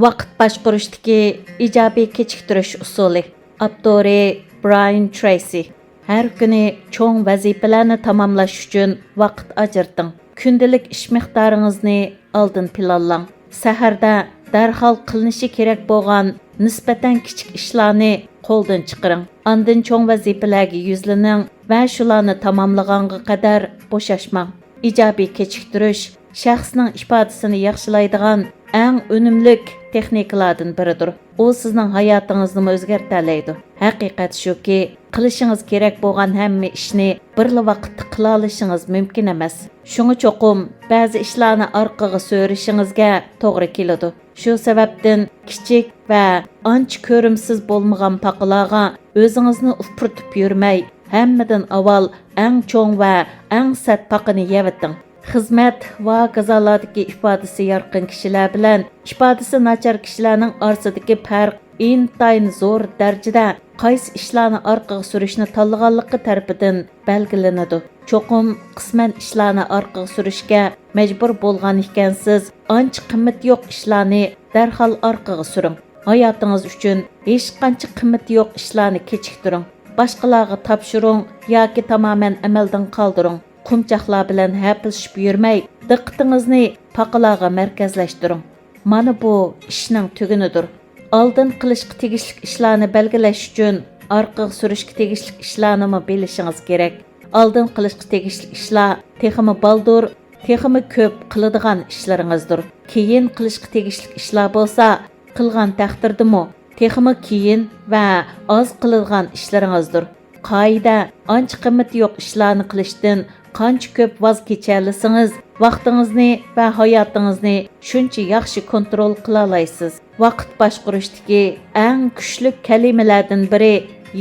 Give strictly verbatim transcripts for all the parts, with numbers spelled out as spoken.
ۋاقىت باشقۇرۇشتىكى ئىجابىي كېچىكتۈرۈش ئۇسۇلى. ئاپتورى: برايان ترېيسى. ھەر كۈنى چوڭ ۋەزىپىلەرنى تاماملاش ئۈچۈن ۋاقىت ئاجرىتىڭ. كۈندىلىك ئىش مىقدارىڭىزنى ئالدىن پىلانلاڭ. سەھەردە دەرھال قىلىنىشى كېرەك بولغان نىسبەتەن كىچىك ئىشلارنى قولدىن چىقىرىڭ. ئاندىن چوڭ ۋەزىپىلەرگە يۈزلىنىڭ ۋە شۇلارنى تاماملىغانغا قەدەر بوشاشماڭ. ئىجابىي كېچىكتۈرۈش شەخسنىڭ ئىپادىسىنى ياخشىلايدىغان ئەڭ ئۈنۈملۈك تېخنىكىلاردىن بىرىدۇر. ئۇ سىزنىڭ ھاياتىڭىزنىمۇ ئۆزگەرتەلەيدۇ. ھەقىقەت شۇكى، قىلىشىڭىز كېرەك بولغان ھەممە ئىشنى بىرلا ۋاقىتتا قىلالىشىڭىز مۇمكىن ئەمەس. شۇڭا چوقۇم بەزى ئىشلارنى ئارقىغا سۈرۈشىڭىزگە توغرا كېلىدۇ. شۇ سەۋەبتىن كىچىك ۋە ئانچە كۆرۈمسىز بولمىغان پاقىلارغا ئۆزىڭىزنى ئۇپرىتىپ يۈرمەي، ھەممىدىن ئاۋۋال ئەڭ چوڭ ۋە ئەڭ سەت پاقىنى يەۋېتىڭ. خىزمەت ۋاكازالاردىكى ئىپادىسى يارقىن كىشىلەر بىلەن ئىپادىسى ناچار كىشىلەرنىڭ ئارىسىدىكى پەرق ئىنتايىن زور دەرىجىدە قايسى ئىشلارنى ئارقىغا سۈرۈشنى تاللىغانلىقى تەرىپىدىن بەلگىلىنىدۇ. چوقۇم قىسمەن ئىشلارنى ئارقىغا سۈرۈشكە مەجبۇر بولغان ئىكەنسىز، ئانچە قىممىتى يوق ئىشلارنى دەرھال ئارقىغا سۈرۈڭ. ھاياتىڭىز ئۈچۈن ھېچقانچە قىممىتى يوق ئىشلارنى كېچىكتۈرۈڭ. باشقىلارغا تاپشۇرۇڭ ياكى تامامەن ئەمەلدىن قالدۇرۇڭ. قۇمچاقلار بىلەن ھەپىلىشىپ يۈرمەي، دىققىتىڭىزنى پاقىلارغا مەركەزلەشتۈرۈڭ. مانا بۇ ئىشنىڭ تۈگۈنىدۇر. ئالدىن قىلىشقا تېگىشلىك ئىشلارنى بەلگىلەش ئۈچۈن ئارقىغا سۈرۈشكە تېگىشلىك ئىشلارنىمۇ بىلىشىڭىز كېرەك. ئالدىن قىلىشقا تېگىشلىك ئىشلار تېخىمۇ بالدۇر، تېخىمۇ كۆپ قىلىدىغان ئىشلىرىڭىزدۇر. كېيىن قىلىشقا تېگىشلىك ئىشلار بولسا، قىلغان تەقدىردىمۇ تېخىمۇ كېيىن ۋە ئاز قىلىدىغان ئىشلىرىڭىزدۇر. قائىدە، ئانچە قىممىتى يوق ئىشلارنى قىلىشتىن قانچە كۆپ ۋاز كېچەلىسىڭىز، ۋاقتىڭىزنى ۋە ھاياتىڭىزنى شۇنچە ياخشى كونترول قىلالايسىز. ۋاقىت باشقۇرۇشتىكى ئەڭ كۈچلۈك كەلىمىلەردىن بىرى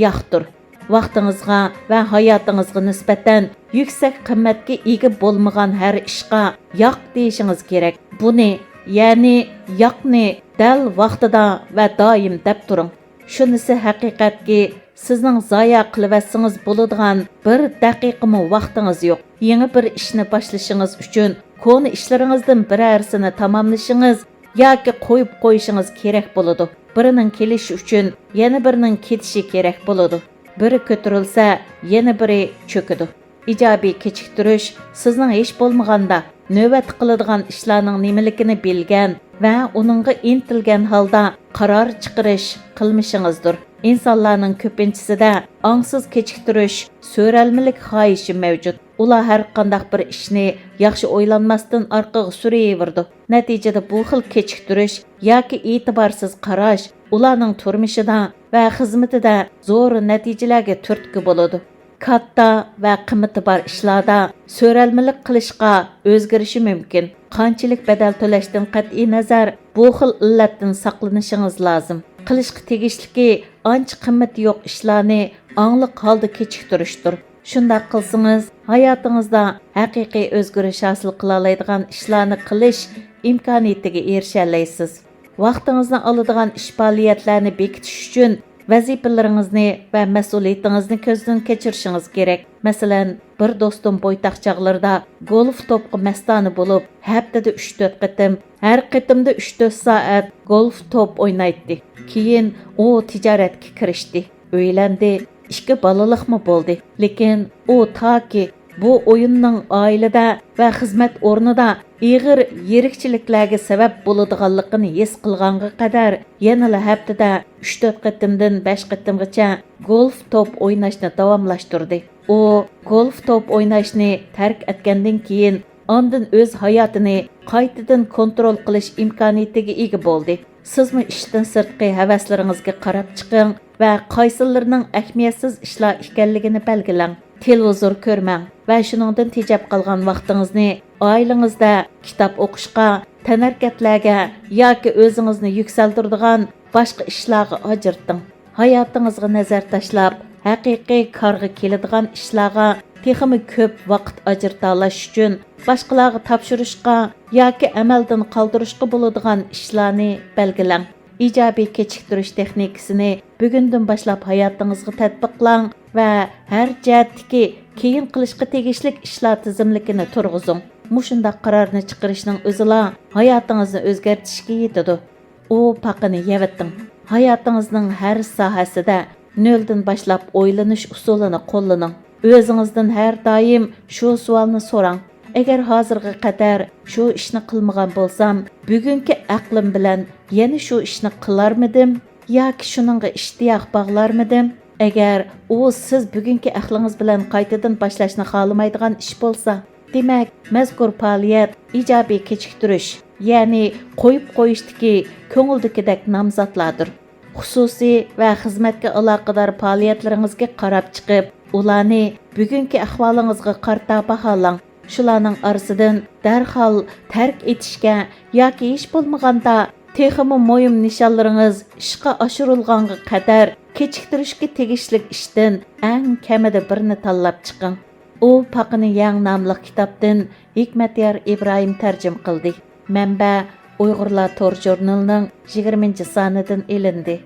ياقتۇر. ۋاقتىڭىزغا ۋە ھاياتىڭىزغا نىسبەتەن يۈكسەك قىممەتكە ئىگە بولمىغان ھەر ئىشقا ياق دېيىشىڭىز كېرەك. بۇنى، يەنى ياقنى دەل ۋاقتىدا ۋە دائىم دەپ تۇرۇڭ. شۇنىسى ھەقىقەتكى، سىزنىڭ زايە قىلىۋەتسىڭىز بولىدىغان بىر دەقىقىمۇ ۋاقتىڭىز يوق. يېڭى بىر ئىشنى باشلىشىڭىز ئۈچۈن كونا ئىشلىرىڭىزدىن بىرەرسىنى تاماملىشىڭىز ياكى قويۇپ قويۇشىڭىز كېرەك بولىدۇ. بىرىنىڭ كېلىشى ئۈچۈن يەنە بىرىنىڭ كېتىشى كېرەك بولىدۇ. بىرى كۆتۈرۈلسە، يەنە بىرى چۆكىدۇ. ئىجابىي كېچىكتۈرۈش سىزنىڭ ھېچ بولمىغاندا نۆۋەتتە قىلىدىغان ئىشلارنىڭ نېمىلىكىنى بىلگەن ۋە ئۇنىڭغا ئىنتىلگەن ھالدا قارار چىقىرىش قىلمىشىڭىزدۇر. ئىنسانلارنىڭ كۆپىنچىسىدە ئاڭسىز كېچىكتۈرۈش، سۆرەلمىلىك خاھىشى مەۋجۇت. ئۇلار ھەرقانداق بىر ئىشنى ياخشى ئويلانماستىن ئارقىغا سۈرۈۋېرىدۇ. نەتىجىدە بۇ خىل كېچىكتۈرۈش ياكى ئېتىبارسىز قاراش ئۇلارنىڭ تۇرمۇشىدا ۋە خىزمىتىدە زور نەتىجىلەرگە تۈرتكە بولىدۇ. كاتتا ۋە قىممىتى بار ئىشلاردا سۆرەلمىلىك قىلىشقا ئۆزگىرىشى مۇمكىن. قانچىلىك بەدەل تۆلەشتىن قەتئىينەزەر، بۇ خىل ئىللەتتىن ساقلىنىشىڭىز لازىم. قىلىشقا تېگىشلىكى ئانچە قىممىتى يوق ئىشلارنى ئاڭلىق ھالدا كېچىكتۈرۈشتۇر. شۇنداق قىلسىڭىز، ھاياتىڭىزدا ھەقىقىي ئۆزگىرىش ھاسىل قىلالايدىغان ئىشلارنى قىلىش ئىمكانىيىتىگە ئېرىشەلەيسىز. ۋاقتىڭىزنى ئالىدىغان ئىش پائالىيەتلەرنى بېكىتىش ئۈچۈن ۋەزىپىلىرىڭىزنى ۋە مەسئۇلىيىتىڭىزنى كۆزدىن كەچۈرۈشىڭىز كېرەك. مەسىلەن، بىر دوستۇم بويتاق چاغلىرىدا گولف توپقا مەستانە بولۇپ، ھەپتىدە ئۈچ تۆت قېتىم، ھەر قېتىمدا ئۈچ تۆت سائەت گولف توپ ئوينايتتى. كېيىن ئۇ تىجارەتكە كىرىشتى، ئۆيلەندى، ئىككى بالىلىقمۇ بولدى. لېكىن ئۇ تاكى بۇ ئويۇننىڭ ئائىلىدە ۋە خىزمەت ئورنىدا ئېغىر يىرىكچىلىكلەرگە سەۋەب بولىدىغانلىقىنى ھېس قىلغانغا قەدەر يەنىلا ھەپتىدە ئۈچ تۆت قېتىمدىن بەش قېتىمغىچە گولف توپ ئويناشنى داۋاملاشتۇردى. ئۇ گولف توپ ئويناشنى تەرك ئەتكەندىن كېيىن، ئاندىن ئۆز ھاياتىنى قايتىدىن كونترول قىلىش ئىمكانىيىتىگە ئىگە بولدى. سىزمۇ ئىشتىن سىرتقى ھەۋەسلىرىڭىزگە قاراپ چىقىڭ ۋە قايسىلىرىنىڭ ئەھمىيەتسىز ئىشلار ئىكەنلىكىنى بەلگىلەڭ. تېلېۋىزور كۆرمەڭ ۋە شۇنىڭدىن تېجەپ قالغان ۋاقتىڭىزنى ئائىلىڭىزدە كىتاب ئوقۇشقا، تەنھەرىكەتلەرگە ياكى ئۆزىڭىزنى يۈكسەلدۈرىدىغان باشقا ئىشلارغا ئاجرىتىڭ. ھاياتىڭىزغا نەزەر تاشلاپ، ھەقىقىي كارغا كېلىدىغان ئىشلارغا تېخىمۇ كۆپ ۋاقىت ئاجرىتالاش ئۈچۈن، باشقىلارغا تاپشۇرۇشقا ياكى ئەمەلدىن قالدۇرۇشقا بولىدىغان ئىشلارنى بەلگىلەڭ. ئىجابىي كېچىكتۈرۈش تېخنىكىسىنى بۈگۈندىن باشلاپ ھاياتىڭىزغا تەتبىقلاڭ ۋە ھەر جەھەتتىكى كېيىن قىلىشقا تېگىشلىك ئىشلار تىزىملىكىنى تۇرغۇزۇڭ. مۇشۇنداق قارارنى چىقىرىشنىڭ ئۆزىلا ھاياتىڭىزنى ئۆزگەرتىشكە يېتىدۇ. ئۇ پاقىنى يەۋېتىڭ. ھاياتىڭىزنىڭ ھەر ساھەسىدە نۆلدىن باشلاپ ئويلىنىش ئۇسۇلىنى قوللىنىڭ. ئۆزىڭىزدىن ھەر دائىم شۇ سوئالنى سوراڭ: «ئەگەر ھازىرغا قەدەر شۇ ئىشنى قىلمىغان بولسام، بۈگۈنكى ئەقلىم بىلەن يەنە شۇ ئىشنى قىلارمىدىم ياكى شۇنىڭغا ئىشتىياق باغلارمىدىم؟» ئەگەر ئۇ سىز بۈگۈنكى ئەقلىڭىز بىلەن قايتىدىن باشلاشنى خالىمايدىغان ئىش بولسا، دېمەك، مەزكۇر پائالىيەت ئىجابىي كېچىكتۈرۈش، يەنى قويۇپ قويۇشتىكى كۆڭۈلدىكىدەك نامزاتلاردۇر. خۇسۇسىي ۋە خىزمەتكە ئالاقىدار پائالىيەتلىرىڭىزگە قاراپ چىقىپ، ئۇلارنى بۈگۈنكى ئەھۋالىڭىزغا قارىتا باھالاڭ. شۇلارنىڭ ئارىسىدىن دەرھال تەرك ئېتىشكە ياكى ھېچ بولمىغاندا تېخىمۇ مۇھىم نىشانلىرىڭىز ئىشقا ئاشۇرۇلغانغا قەدەر كېچىكتۈرۈشكە تېگىشلىك ئىشتىن ئەڭ كەمىدە بىرنى تاللاپ چىقىڭ. ئۇ پاقىنى يەڭ ناملىق كىتابتىن ھېكمەتيار ئىبراھىم تەرجىمە قىلدى. مەنبە: ئۇيغۇرلار تور ژۇرنىلىنىڭ يىگىرمىنچى سانىدىن ئېلىندى.